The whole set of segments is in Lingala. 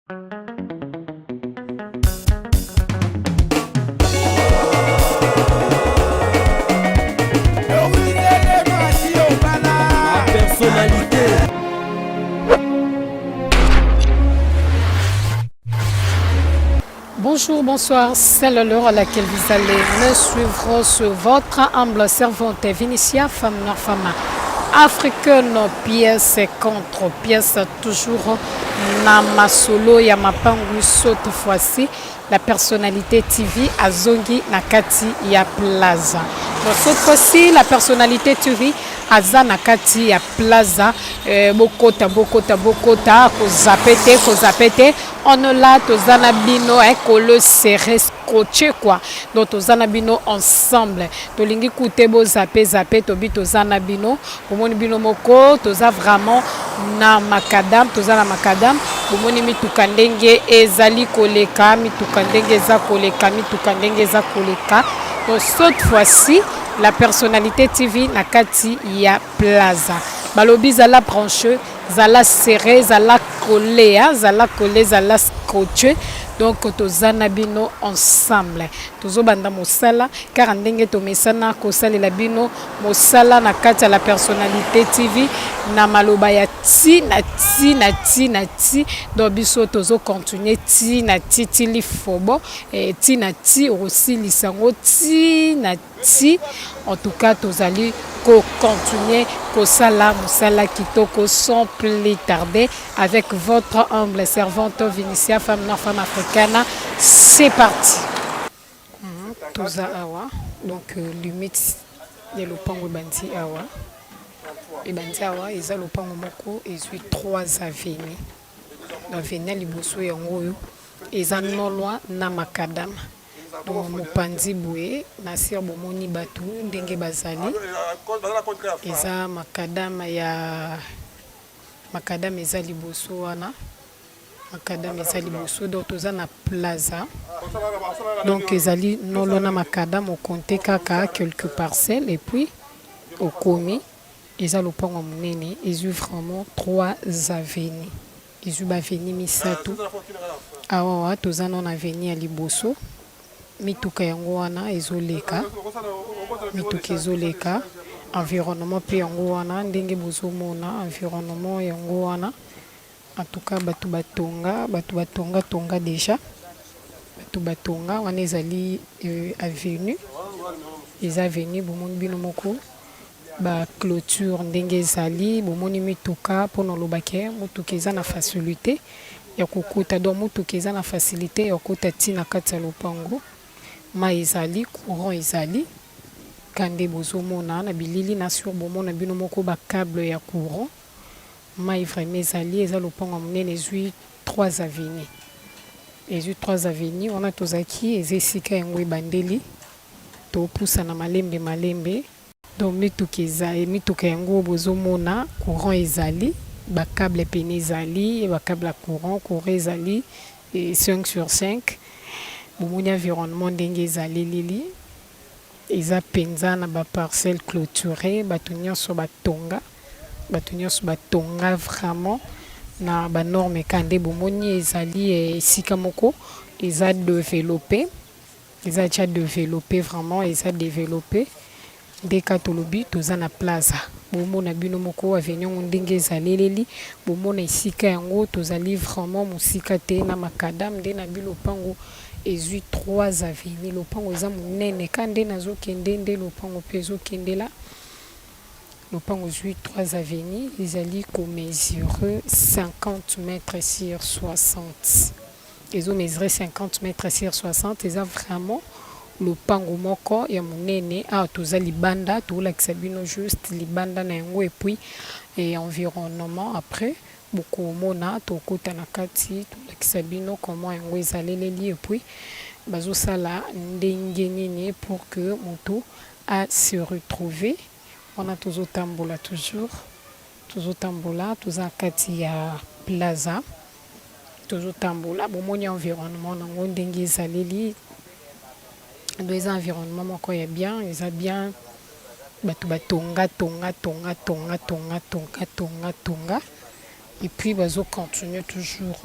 Personnalité. Bonjour, bonsoir, c'est l'heure à laquelle vous allez me suivre sur votre humble servante Vinicia, femme noire, femme africaine, pièce contre pièce, toujours na masolo ya mapangu. Cette fois-ci, la personnalité TV azongi na kati ya Plaza. Donc cette fois-ci, la personnalité TV aza na kati ya Plaza. Bokota, bokota, bokota, kozape te, kozape te. On est là, toza na bino, collé, serré, scotché quoi. Donc toza na bino ensemble. Tolingi kute bozape zape, tobi toza na bino. Bomoni bino moko, toza vraiment na macadam, toza na macadam. Bomoni mituka ndenge ezali koleka, mituka ndenge eza koleka, mituka ndenge eza koleka. Donc cette fois-ci, la personnalité TV na kati ya Plaza. Balobi zala branché, zala serré, zala collé, hein, zala collé, zala scotché. Donc toza na bino ensemble. Tozobanda mosala car ndenge tomesana kosalela bino mosala na kati ya la personnalité TV na maloba ya ti na ti na ti na ti. Donc biso tozo continuer ti na ti ti lifobo ti na ti okosilisa yango ti na ti. En tout cas tozali ko continuer kosala mosala kitoko sans plus tarder avec votre humble servante Vinicia, femme noire, femme africaine. C'est parti. Toza awa, donc limite ya lopango ebandi awa, ebandi awa. Eza lopango moko ezwi 3 avenue. Avenue ya liboso yango oyo, eza non loin na macadam. Donc mopanzi boye na sur, bomoni bato ndenge bazali. Eza macadam ya macadam, eza liboso wana, macadam eza liboso. Donc toza na Plaza, donc ezali nolo na macadam. Okonte kaka quelques parcelles et puis okomi. Eza lopango ya monene, ezwi vraiment trois avenues, ezwi ba avenue misato. Awawa toza nano avenue ya liboso. Mituka yango wana ezoleka, mituka ezoleka. Environnement mpe yango wana ndenge bozomona environnement yango wana. En tout cas bato batonga, bato batonga tonga déjà, bato batonga wana. Ezali avenue, eza avenue. Bomoni bino moko ba clôture ndenge ezali. Bomoni mituka, mpona olobake motuka eza na facilité ya kokota. Donc motuka eza na facilité ya kokota ntina kati ya lopango. Mai ezali, courant ezali ka nde bozomona na bilili na sur. Bomona bino moko ba câble ya courant, mai vraiment ezali. Eza lopango ya monene, ezwi trois avenue, ezwi trois avenue. Wana tozalaki, eza esika yango ebandeli. Topusana malembe malembe. Donc mituka eza, mituka yango bozomona. Courant ezali, ba câble pene ezali, ba câble ya courant. Courant ezali 5 sur 5. Bomoni environnement ndenge ezali lili, eza mpenza na ba parcelle clôturé. Bato nyonso batonga, bato nyonso batonga vraiment na ba norme ka nde bomoni. Ezali esika moko eza développé, eza déjà développé, vraiment eza développé. Nde ka tolobi toza na Plaza. Bomona bino moko avenue yango ndenge ezaleleli. Bomona esika yango, tozali vraiment mosika te na macadam. Nde na bilopango ezwi trois avenue. Lopango eza monene ka nde nazokende, nde lopango mpe ezokendela. Lopango ezwi trois avenue, ezali komesure 50 mètres sur 60. Ezomesure 50 mètres sur 60. Eza vraiment lopango moko ya monene. Awa toza libanda, tolakisa bino juste libanda na yango et puis environnement. Après bokomona tokota na kati, tolakisa bino comment yango ezaleleli et puis bazosala ndenge nini pour que moto a se retrouver wana. Tozotambola toujours, tozotambola, toza kati ya Plaza, tozotambola. Bomoni environnement nango ndenge ezaleli. Donc eza environnement moko ya bien, eza bien. Bato batonga tonga tonga tonga tonga tonga tonga tonga et puis bazocontinue toujours.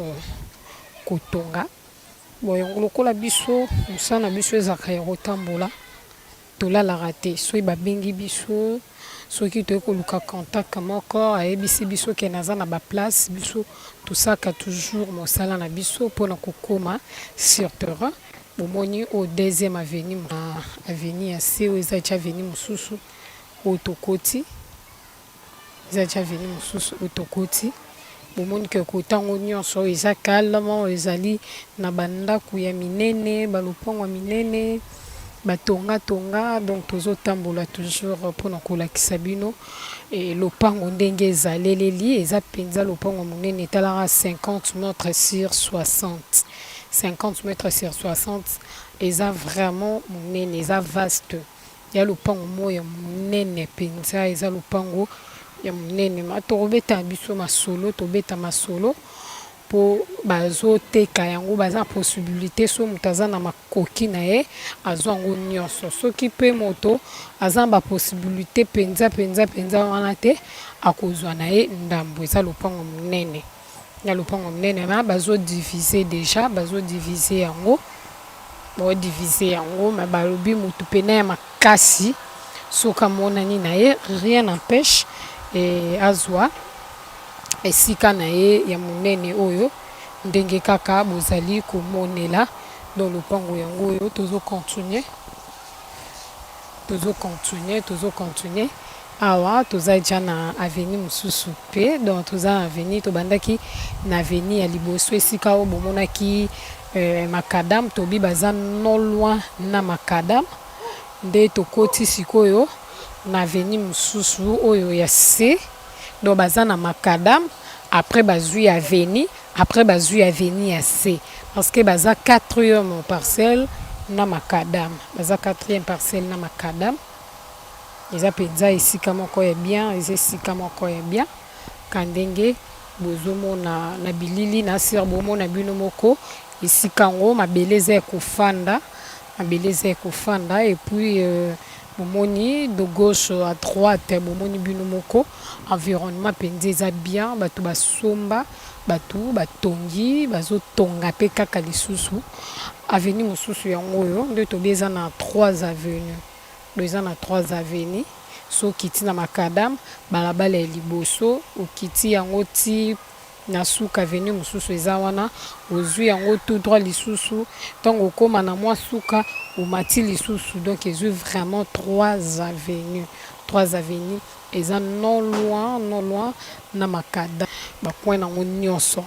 kotonga. Bon yango lokola biso mosala na biso ezalaka ya kotambola, tolalaka te. Soki babengi biso, soki toye koluka contact moko, ayebisi biso ke naza na ba place, biso tosalaka toujours mosala na biso mpona kokoma sur terrain. Bomoni oyo deuxième avenue, avenue ya se oyo eza ti avenue mosusu oyo tokoti, eza ti avenue mosusu oyo tokoti. Bomoni ke kotango nyonso oyo eza calme, oyo ezali na bandako ya minene, balopango ya minene, batongatonga. Donc tozotambola toujours mpona kolakisa bino lopango ndenge ezaleleli. Eza mpenza lopango monene, etalaka 50 mètres sur 60. 50 mètres sur 60 eza vraiment monene, eza vaste. Ya lopango moko ya monene mpenza, eza lopango ya monene. Ma tokobeta biso masolo, tobeta masolo mpo bazoteka yango, baza na possibilité. So moto aza na makoki na ye, azwa yango nyonso. Soki mpe moto aza na bapossibilité mpenza mpenza mpenza wana te, akozwa na ye ndambo. Eza lopango monene, ya lopango monene. Ma bazodivise déjà, bazodivise yango, baodivise yango. Me balobi motu pene ya makasi, soki amonani na ye, rien n'empêche azwa esika na ye ya monene oyo ndenge kaka bozali komonela. Donc lopango yango oyo, tozocontinue, tozocontinue, tozocontinue. Awa toza dia na avenue mosusu mpe. Donc toza na avenue, tobandaki na avenue ya liboso, esika oyo bomonaki macadam. Tobi baza non loin na macadam. Nde tokoti sikoyo na avenue mosusu oyo ya se. Donc baza na macadam, après bazwi avenue, après bazwi avenue ya se, parce que baza quatrième parcelle na macadam, baza quatrième parcelle na macadam. Eza mpenza esika moko ya bien, eza esika moko ya bien ka ndenge bozomona na bilili na sir. Bomona bino moko esika yango, mabele eza ya kofanda, mabele eza ya kofanda. Et puis bomoni de gauche à droite, bomoni bino moko environnement mpenza eza bien. Bato basomba, bato batongi, bazotonga mpe kaka lisusu. Avenue mosusu yango oyo nde tobi eza na trois avenue. Do eza na trois avenue. So okiti na macadam, balabala ya liboso, okiti yango ti na suka, avenue mosusu eza wana. Ozwi yango tout droit lisusu, ntango okóma na mwa suka, omati lisusu. Donc ezwi vraiment trois avenues, trois avenues. Eza non loin, non loin na macadam, bacoin nango nyonso.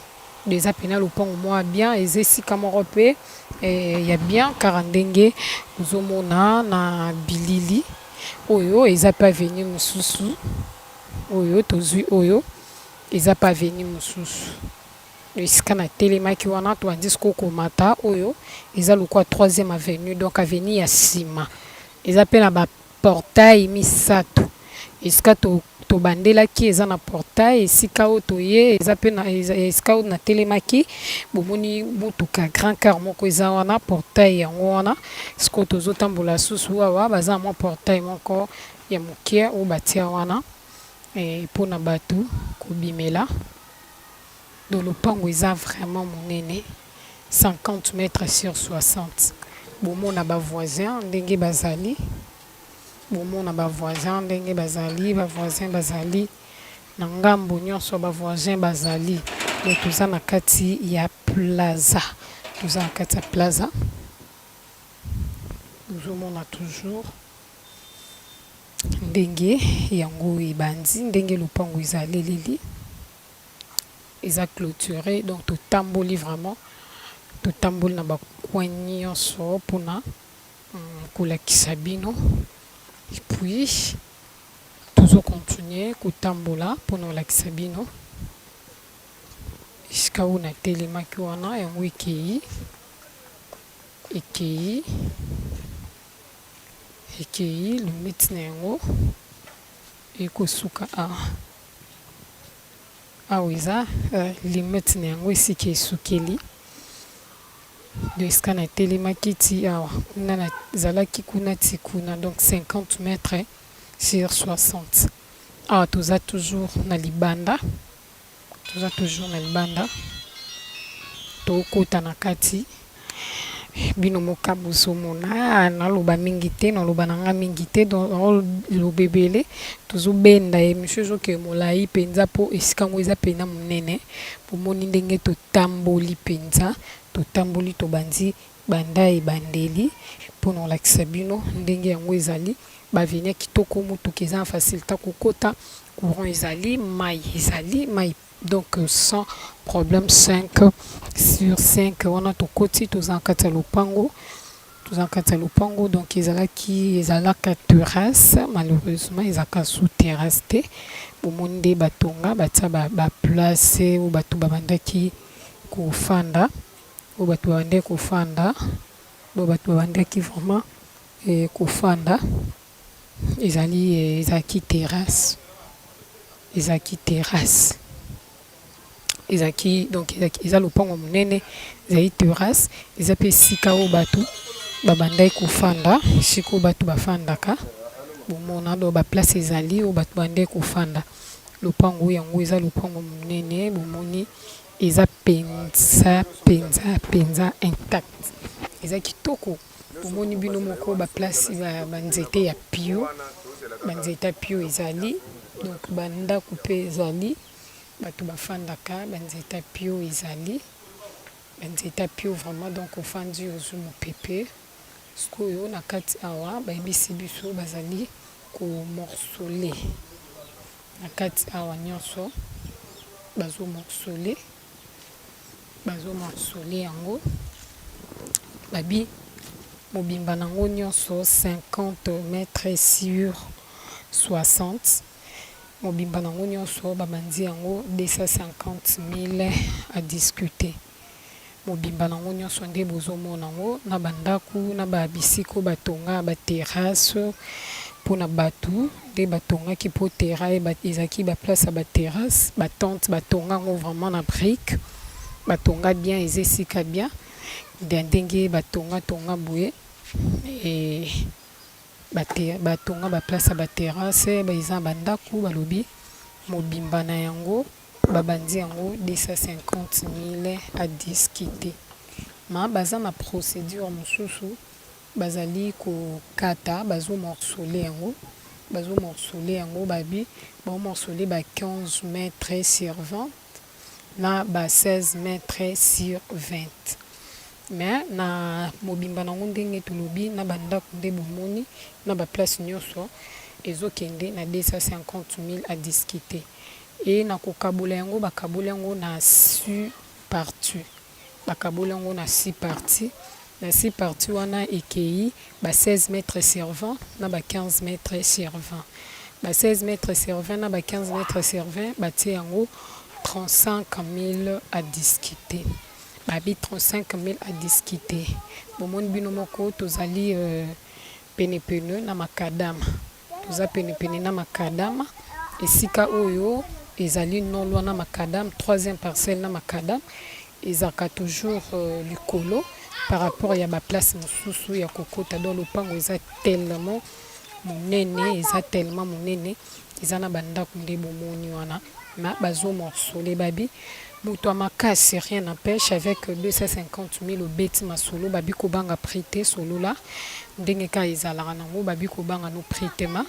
Do eza mpena lopango mwa bien, eza esika moko mpe ya bien kaka ndenge ozomona na bilili oyo. Eza mpe avenue mosusu oyo tozwi, oyo eza mpe avenue mosusu. Esika natelemaki wana, tobandi sikoyo komata. Oyo eza lokwa troisième avenue, donc avenue ya nsima eza mpe na baportail misato. Esika tobandelaki eza na portail, esika oyo toye eza mpe na esika oyo natelemaki. Bomoni motuka grand car moko eza wana, portail yango wana. Sikoyo tozotambola susu awa, baza na mwa portail moko ya moke oyo batia wana mpona bato kobimela. Do lopango eza vraiment monene, 50 mètres sur 60. Bomona bavoisin ndenge bazali, bomona bavoisin ndenge bazali, bavoisin bazali na ngambo nyonso, bavoisin bazali. Donc toza na kati ya plaza, toza na kati ya plaza. Ozomona toujours ndenge yango ebandi, ndenge lopango ezaleleli, eza clôturé. Donc totamboli vraiment, totamboli na bacoin nyonso mpona kolakisa bino. Et puis tozocontinue kotambola mpona kolakisa bino esika oyo natelemaki wana. Yango ekei, ekei, ekei. Limite na yango ekosuka awa. Awa eza limite na yango, esika esukeli. Do esika natelemaki ti awa, kuna nazalaki, kuna ti kuna, donc 50 mètres sur 60. Awa toza toujours na libanda, toza toujours na libanda. Tokota na kati bino moka bozomona naloba mingi te, naloba na nga mingi te, donc naloba ebele tozobenda emission ezokende molai mpenza mpo esika yango eza mpenza monene. Bomoni ndenge totamboli mpenza, totamboli tobandi banda ebandeli mpona kolakisa bino ndenge yango ezali. Ba avenue ya kitoko, motuka eza na facilite ya kokota, courant ezali, mayi ezali, mayi donc sans problème 5 sur 5. Wana tokoti, toza na kati ya lopango, toza na kati ya lopango. Donc ezalaki, ezalaka terrasse, malheureusement ezalaka sous terrasse te. Bomoni nde batonga, batia ba place oyo bato babandaki kofanda, oyo bato babandaki kofanda, oyo bato babandaki vraiment kofanda. Ezali, ezalaki terrasse, ezalaki terrasse, ezalaki donc eza lopango monene, ezali terrasse, eza mpe esika oyo bato babandaki kofanda, esika oyo bato bafandaka. Bomona donc ba place ezali oyo bato babandaki kofanda. Lopango yango eza lopango monene, bomoni eza mpenza mpenza mpenza intact, eza kitoko. Bomoni bino moko ba place, ba nzete ya pio, ba nzete ya pio ezali, donc ba ndako mpe ezali, bato bafandaka, ba nzete ya pio ezali, ba nzete ya pio vraiment. Donc ofandi ozwi mopepe. Sikoyo na kati awa bayebisi biso bazali ko morceler na kati awa nyonso, bazo morceler, bazo morceler yango. Babi mobimba nango nyonso 50 mètres sur 60, mobimba nango nyonso babandi yango 250 000 à discuter. Mobimba nango nyonso nde bozomona yango na bandako na ba bisika oyo batonga ba terrasse mpona bato nde batongaki mpo terrasse ezalaki ba place ya ba terrasse, ba tente batonga yango vraiment na brique, batonga bien, eza esika bien ya ndenge batonga tonga boye. Batonga ba place ya ba terrasse, eza ba ndako balobi mobimba na yango babandi yango 250 000 à discuter. Ma baza na procédure mosusu, bazali kokata, bazo morceler yango, bazo morceler yango. Babi bao morceler ba 15 mètres sur 20 na ba 16 mètres sur 20. Mais na mobimba nango ndenge tolobi na bandako nde bomoni na ba place nyonso ezokende na 250 000 à discuter. E na kokabola yango, bakaboli yango na six parties, bakaboli yango na six parties. Na six parties wana ekei ba 16 mètres sur 20 na ba 15 mètres sur 20. Ba 16 mètres sur 20 na ba 15 mètres sur 20, batie yango 35 000 à discuter. Babi 35 000 à discuter. Bomoni bino moko tozali penepene na makadama, toza penepene na makadama. Esika oyo ezali non loin na makadam, troisième parcelle na makadam ezalaka toujours likolo par rapport ya ba place mosusu ya kokota. Donc lopango eza tellement monene, eza tellement monene, eza na bandako nde bomoni wana. Ma bazo morceler, babi moto ya makasi, rien n'empêche avec 250 000 obeti masolo. Babi kobanga prix te, solola ndenge kaka ezalaka nango, babi kobanga no prix te. Ma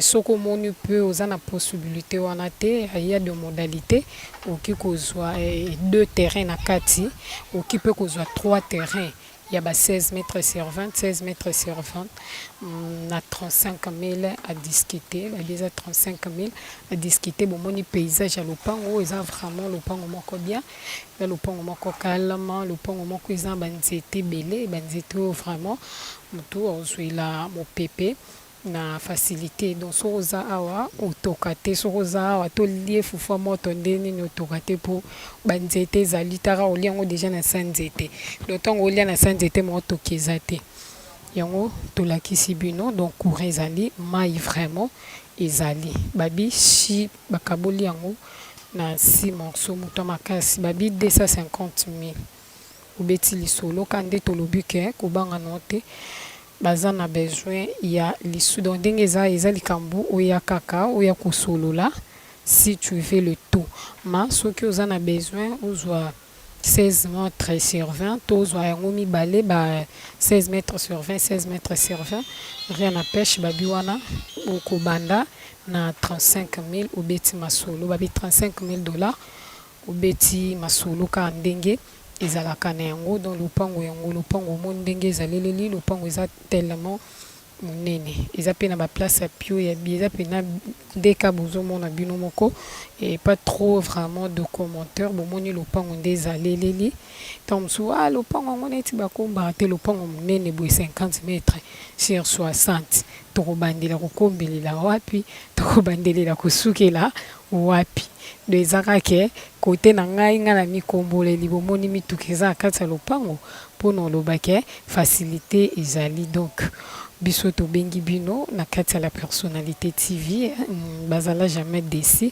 soki omoni mpe oza na possibilité wana te, ya de modalité, okoki kozwa deux terrain na kati, okoki mpe kozwa trois terrain ya ba 16 mètres sur 20, 16 mètres sur 20 na 35 000 à discuter. Babi eza 35 000 à discuter. Bomoni paysage ya lopango, eza vraiment lopango moko bien, eza lopango moko calme, lopango moko eza na banzete ebele, banzete oyo vraiment motu azwela mopepe na facilité. Donc soki oza awa otoka te, soki oza awa tolie fufu moto nde nini otoka te, mpo banzete ezali taka olia yango déjà na sa nzete. Donc ntango olia na sa nzete moko otoki eza te. Yango tolakisi bino. Donc courant ezali, mai vraiment ezali. Babi si bakaboli yango na six morceau, moto ya makasi babi 250 000 obeti lisolo ka nde tolobi ke kobanga no te, baza na besoin ya lisu. Donc ndenge eza, eza likambo oya kaka oya kosolola si tu veux le tout. Ma soki oza na besoin ozwa 16 mètres sur 20, tozwa yango mibale ba 16 mètres sur 20, 16 mètres sur 20, rien n'empêche. Babi wana okobanda na 35 000, obeti masolo. Babi 35 000 $, obeti masolo kaka ndenge ezalaka na yango. Donc lopango yango, lopango omoni ndenge ezaleleli, lopango eza tellement monene, eza mpe na baplace ya pio ya bi, eza mpena ndeka bozomona bino moko. Et pas trop vraiment de commentaire. Bomoni lopango nde ezaleleli. Ntango mosusu, ah, lopango yango neti bakombaka te. Lopango monene boye, 50 mètres sur 60, tokobandela kokombelela wapi? Tokobandelela kosukela wapi? Do eza kaka kote na ngai, ngai na mikomboleli. Bomoni mituka eza na kati ya lopango mpona olobake facilité ezali. Donc biso tobengi bino na kati ya La Personnalité TV, bazala jamais déçus.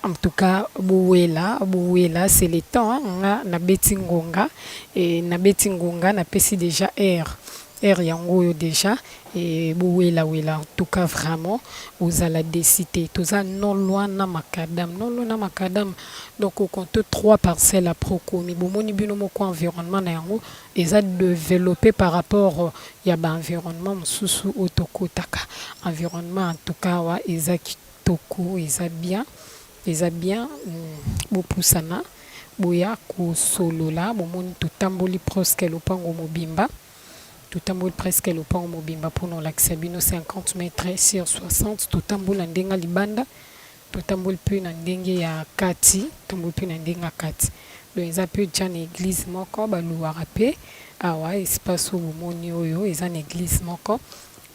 En tout cas bowela, bowela, c'est le temps. Nga nabeti ngonga e, nabeti ngonga, napesi déjà heure, heure yango oyo déjà e, bowelawela. En tout cas vraiment ozala déçu te. Toza non loin na macadam, non loin na macadam. Donc ocompte trois parcelles après okomi. Bomoni bino moko environnement na yango eza développé par rapport ya baenvironnement mosusu oyo tokotaka. Environnement en tout cas awa eza kitoko, eza bien, eza bien. Bopusana, boya kosolola. Bomoni totamboli presque lopango mobimba, totamboli presque lopango mobimba mpona olakisa bino 50 mètres sur 60. Totambola ndenge ya libanda, totamboli mpe na ndenge ya kati, totamboli mpe na ndenge ya kati. Donc eza mpe tia na église moko baluwaka mpe awa. Espace oyo bomoni oyo eza na église moko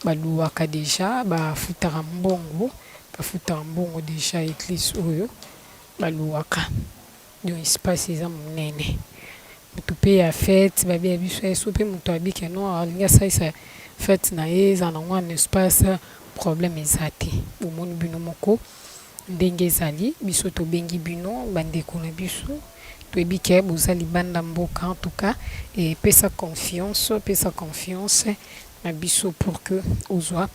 baluwaka déjà, bafutaka mbongo, bafutaka mbongo déjà. Église oyo baluwaka, donc espace eza monene. Motu mpe ya fête, babi ya biso eso mpe moto abike no alingi asalisa fête na ye, eza nango wana espace, problème eza te. Bomoni bino moko ndenge ezali. Biso tobengi bino, bandeko na biso, toyebi ke boza libanda mboka. En tout cas epesa confiance, pesa confiance na biso pour que ozwa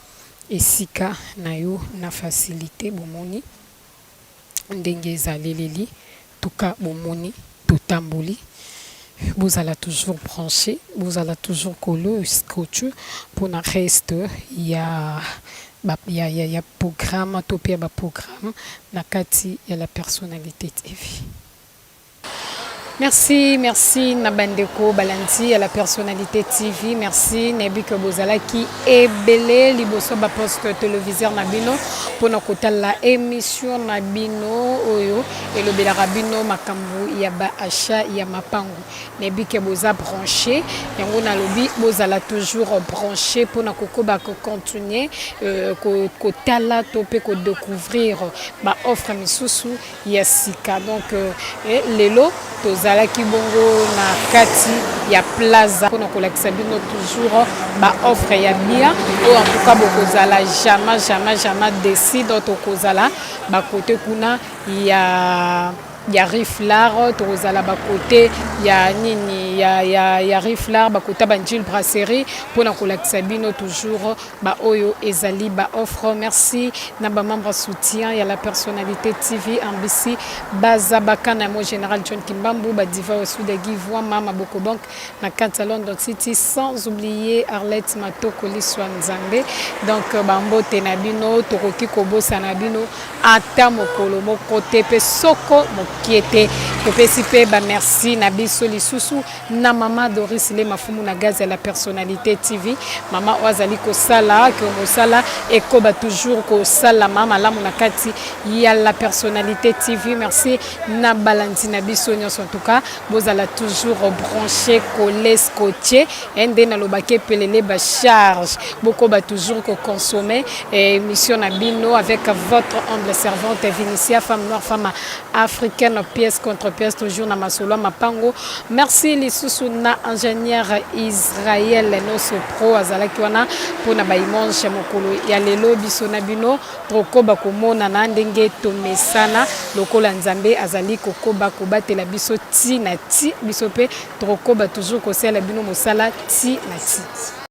esika na yo na facilité. Bomoni ndenge ezaleleli tuka, bomoni totamboli. Bozala toujours branché, bozala toujours collé, scotché mpona reste ya programme to mpe ya baprogramme na kati ya La Personnalité TV. Merci, merci na bandeko balandi ya La Personnalité TV. Merci, nayebi ke bozalaki ebele liboso baposte téléviseur na bino mpona kotala émission na bino oyo elobelaka bino makambo ya baachat ya mapango. Nayebi ke boza branché, yango nalobi bozala toujours branché mpona kokoba kocontinue kotala to mpe kodécouvrir baoffre misusu ya sika. Donc lelo tozalaki bongo na kati ya Plaza mpona kolakisa bino toujours baoffre ya bien oyo. En tout cas bokozala jamais, jamais, jamais déçus. Donc tokozala bakote kuna ya Riflar, tokozala bakote ya nini ya Riflar, bakota Banjil Brasserie mpona kolakisa bino toujours baoyo ezali baoffre. Merci na bamembre soutien ya La Personnalité TV, Ambisi Baza Bakana mo, Général John Kimbambu, Badiva Osuda, Givoi Mama Bokobank na kati ya London City, sans oublier Arlette Matoko Liswa Nzambe. Donc bambote na bino, tokoki kobosana bino ata mokolo moko te mpe soko mokie te. Topesi mpe bamerci na biso lisusu na mama Doris Le Mafumu na gaz ya La Personnalité TV, mama oyo azali kosala ke mosala ekoba toujours kosalama malamu na kati ya La Personnalité TV. Merci na balandi na biso nyonso. En tout cas bozala toujours branché, collé, scotché. Nde nalobaki epelele bacharge, bokoba toujours koconsommer émission na bino avec votre humble servante Vinicia, femme noire, femme africaine, pièce contre pièce, toujours na masolo ya mapango. Merci lisusu na ingénieur Israel Noso Pro, azalaki wana mpona baimage mokolo ya lelo. Biso na bino tokoba komonana ndenge tomesana. Lokola Nzambe azali kokoba kobatela biso ti na ti, biso mpe tokokoba toujours kosala bino mosala ti na ti.